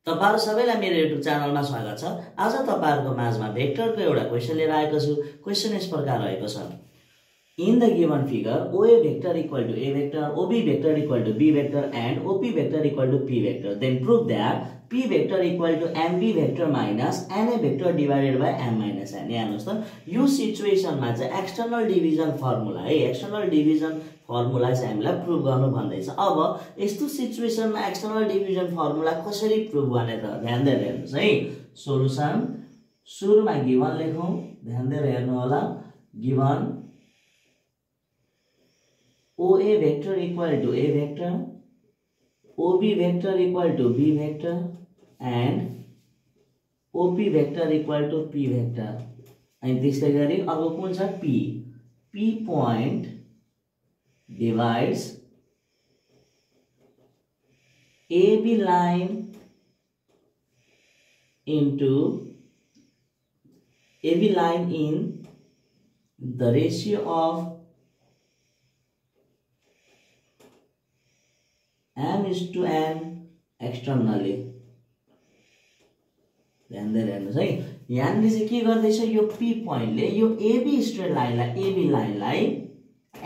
तपाईहरु सबैलाई मेरो YouTube च्यानलमा स्वागत छ। आज तपाईहरुको माझमा भेक्टरको एउटा क्वेशन लिएर आएको छु। क्वेशन यस प्रकार रहेको छ। In the given figure, OA vector equal to A vector, OB vector equal to B vector and OP vector equal to P vector. Then prove that P vector equal to MB vector minus NA vector divided by M minus N. हेर्नुस् त यो सिचुएसनमा चाहिँ external division formula है, external division formula चाहिँ हामीलाई prove गर्नु भन्दैछ। अब यस्तो सिचुएसनमा एक्सटर्नल डिभिजन फर्मुला कसरी प्रुभ गर्ने त ध्यान दिएर हेर्नुस् है। सोलुसन सुरुमा गिवन लेखौं, ध्यान दिएर हेर्नु होला। Given OA vector equal to A vector, OB vector equal to B vector and OP vector equal to P vector. And this गरी अब कुन छ P. P point divides AB line into AB line in the ratio of M is to N externally. ध्यान दिएर हेर्नुस् है। यहाँले चाहिँ के गर्दैछ यो P पोइन्टले यो AB स्ट्रेट लाइनलाई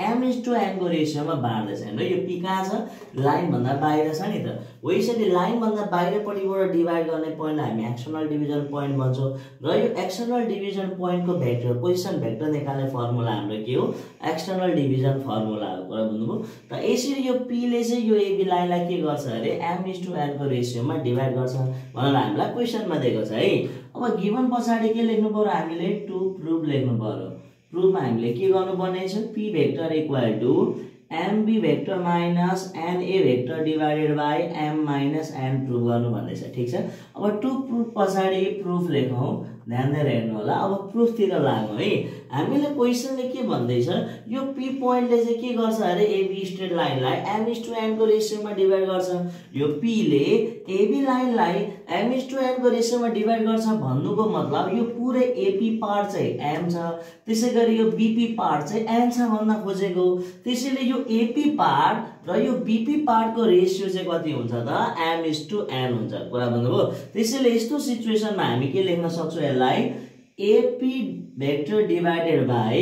M is to N को रेशियोमा बाँड्दैछ। हैन यो P कहाँ छ लाइन भन्दा बाहिर छ नि त। हो यसरी लाइन भन्दा बाहिरपट्टिबाट डिवाइड गर्ने पोइन्टलाई हामी एक्सटर्नल डिभिजन पोइन्ट भन्छौं र यो external division पोइन्टको vector position vector निकाल्ने फर्मुला हाम्रो के हो एक्सटर्नल डिभिजन फर्मुला हो। कुरा बुझ्नुभयो। त यसरी यो P ले चाहिँ यो AB लाइनलाई के गर्छ अरे M is to N को रेशियोमा डिवाइड गर्छ भनेर हामीलाई क्वेशनमा दिएको छ है। अब गिवन पछाडी के लेख्नु पर्यो हामीले टु प्रुभ लेख्नु पर्यो। प्रुभमा हामीले के गर्नुपर्ने छ P vector equal to MB vector minus NA vector divided by M minus N prove गर्नु भन्दैछ। ठीक छ। अब टु प्रुफ पछाडी प्रुफ लेखौं, ध्यान दिएर हेर्नु होला। अब प्रुफ तिर लागौं है। हामीले क्वेशनले के भन्दैछ यो P पोइन्टले चाहिँ के गर्छ अरे AB स्ट्रेट लाइनलाई M is to N को रेशियोमा डिवाइड गर्छ। यो P ले AB लाइनलाई M is to N को रेशियोमा डिवाइड गर्छ भन्नुको मतलब यो पुरै AP पार्ट चाहिँ M छ, त्यसैगरी यो BP पार्ट चाहिँ N छ भन्न खोजेको। त्यसैले यो AP पार्ट र यो BP पार्ट को रेशियो चाहिँ कति हुन्छ त M is to N हुन्छ। कुरा बुझ्नुभयो। त्यसैले यस्तो सिचुएसनमा हामी के लेख्न सक्छौं यसलाई AP vector divided by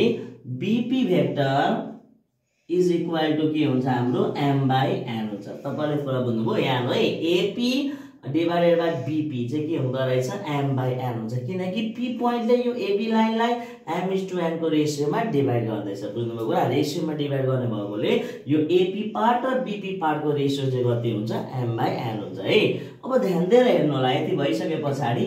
BP vector is equal to के हुन्छ हाम्रो M बाइ N हुन्छ। तपाईले कुरा बुझ्नुभयो। यहाँ है AP डिवाइडेड बाइ BP चाहिँ के हुँदा रहेछ M बाइ N हुन्छ किनकि P पोइन्टले यो AB लाइनलाई M is to N को रेशियोमा डिवाइड गर्दैछ। बुझ्नुभयो कुरा। रेशियोमा डिवाइड गर्ने भएकोले यो AP पार्ट र BP पार्ट को रेशियो चाहिँ कति हुन्छ M बाइ N हुन्छ है। अब ध्यान दिएर हेर्नु होला। यति भइसके पछाडी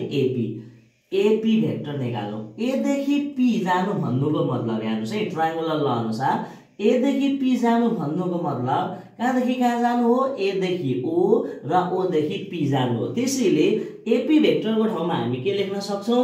AP भेक्टर निकालौं। A देखि P जानु भन्नुको मतलब हेर्नुस् है ट्रायंगुलर ल अनुसार A देखि P जानु भन्नुको मतलब कहाँदेखि कहाँ जानु हो A देखि O र O देखि P जानु हो। त्यसैले AP भेक्टरको ठाउँमा हामी के लेख्न सक्छौं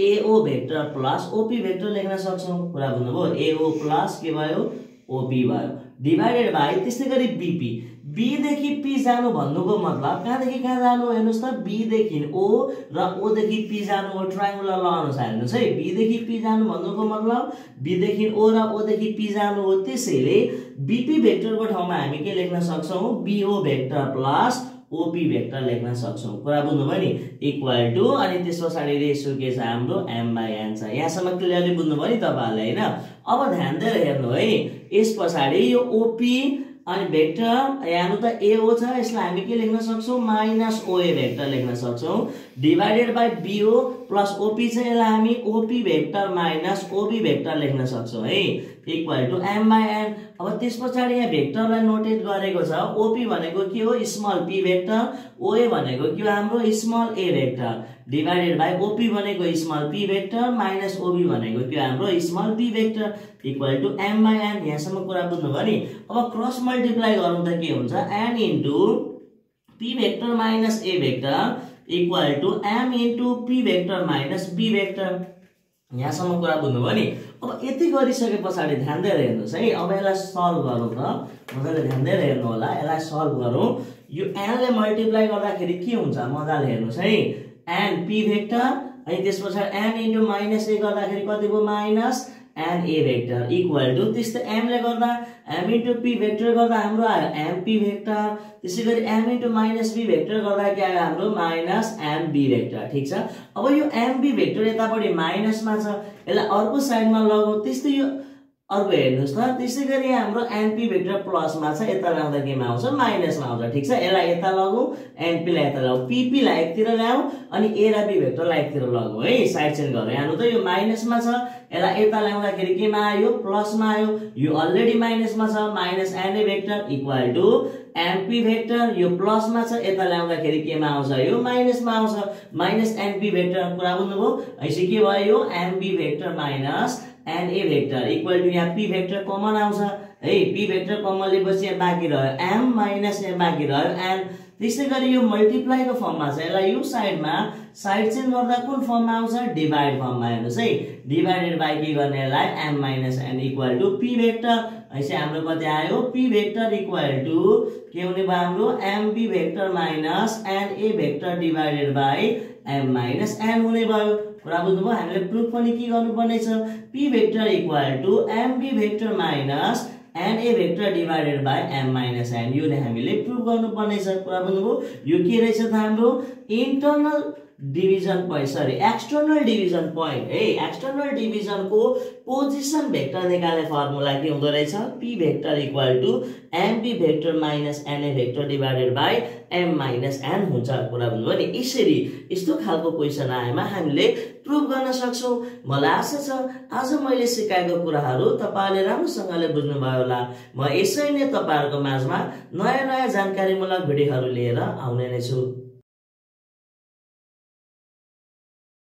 AO vector plus OP vector लेख्न सक्छौं। कुरा बुझ्नुभयो। AO प्लस के भयो OP भयो डिवाइडेड बाइ त्यसैगरी BP B देखि P जानु भन्नुको मतलब कहाँदेखि कहाँ जानु हेर्नुस् त B देखि O र O देखि P जानु हो ट्रायंगुलर ल अनुसार हेर्नुस् है। B देखि P जानु भन्नुको मतलब B देखि O र O देखि P जानु हो। त्यसैले BP भेक्टरको ठाउँमा हामी के लेख्न सक्छौं BO vector plus OP vector लेख्न सक्छौं। कुरा बुझ्नुभयो नि इक्वल टु अनि त्यसपछि रेशियो के छ हाम्रो M बाइ N छ। यहाँसम्म क्लियरली बुझ्नुभयो नि तपाईहरुले हैन। अब ध्यान दिएर हेर्नु है। यस पछाडी यो OP अनि भेक्टर यहाँ त AO छ यसलाई हामी के लेख्न सक्छौं माइनस OA भेक्टर लेख्न सक्छौं divided by BO plus OP छ यसलाई हामी OP vector minus OB vector लेख्न सक्छौं है equal to M by N। अब त्यसपछि यहाँ भेक्टरलाई नोटेट गरेको छ। OP भनेको के हो स्मल p भेक्टर, OA भनेको के हो हाम्रो small a vector divided by OP भनेको small p vector minus OB भनेको के हो हाम्रो small b vector equal to M by N। यहाँसम्म कुरा बुझ्नुभयो नि। अब क्रस मल्टिप्लाई गर्नु त के हुन्छ N into p vector minus a vector equal to M into p vector minus b vector. यहाँसम्म कुरा बुझ्नुभयो नि। अब यति गरिसके पछाडी ध्यान दिएर हेर्नुस् है। अब यसलाई सल्भ गरौँ त। मजाले ध्यान दिएर हेर्नु होला। यसलाई सल्भ गरौँ। यो n ले मल्टिप्लाई गर्दाखेरि के हुन्छ मजाले हेर्नुस् है। n p भेक्टर अनि त्यसपछि n इन्टु माइनस a गर्दाखेरि कति भयो minus n a vector equal to त्यस्तै m ले गर्दा m इन्टु p भेक्टर गर्दा हाम्रो आयो mp भेक्टर त्यसैगरी m into minus b vector गर्दा के आयो हाम्रो माइनस mb भेक्टर ठीक छ। अब यो mb भेक्टर यतापटि माइनसमा छ यसलाई अर्को साइडमा लगाऊ त्यस्तै यो अर्को हेर्नुस् त त्यसैगरी हाम्रो np भेक्टर प्लसमा छ यता ल्याउँदा केमा आउँछ माइनसमा आउँछ ठीक छ। यसलाई यता लगाऊ np लाई यता लगाऊ pp लाई एकतिर ल्याऊ अनि a र b भेक्टरलाई एकतिर लगाऊ है साइड चेन्ज गरौँ। यहाँ त यो माइनसमा छ यसलाई यता ल्याउँदाखेरि केमा आयो प्लसमा आयो यो अलरेडी माइनसमा छ minus na vector equal to mp vector यो प्लसमा छ यता ल्याउँदाखेरि केमा आउँछ यो माइनसमा आउँछ माइनस np भेक्टर कुरा बुझ्नुभयो। यसै के भयो यो mb vector minus na vector equal to यहाँ p भेक्टर कमन आउँछ है p भेक्टर कमन लिएपछि यहाँ बाँकी रह्यो m माइनस यहाँ बाँकी रह्यो n त्यसैगरी यो मल्टिप्लाई को फर्ममा छ यसलाई यो साइडमा साइड चेन्ज गर्दा कुन फर्ममा आउँछ डिभाइड फर्ममा हेर्नुस् है डिभाइडेड बाइ के गर्ने यसलाई m minus n equal to p vector यसै हाम्रो कति आयो p भेक्टर इक्वल टु के हुने भयो हाम्रो mb vector minus na vector divided by m minus n हुने भयो। कुरा बुझ्नुभयो। हामीले प्रुफ पनि के गर्नुपर्ने छ p vector equal to mb vector minus na vector divided by m minus n यो नै हामीले प्रुफ गर्नुपर्ने छ। कुरा बुझ्नुभयो। यो के रहेछ त हाम्रो internal division point sorry external division point है एक्सटर्नल डिभिजन को पोजिसन भेक्टर निकाल्ने फर्मुला के हुँदो रहेछ p vector equal to mb vector minus na vector divided by m minus n हुन्छ। कुरा बुझ्नुभयो नि। यसरी यस्तो खालको क्वेशन आएमा हामीले प्रुफ गर्न सक्छौं। मलाई आशा छ आज मैले सिकाएको कुराहरू तपाईले राम्रोसँगले बुझ्नुभयो होला। म यसै नै तपाईहरुको माझमा नयाँ नयाँ जानकारीमूलक भिडियोहरू लिएर आउने नै छु।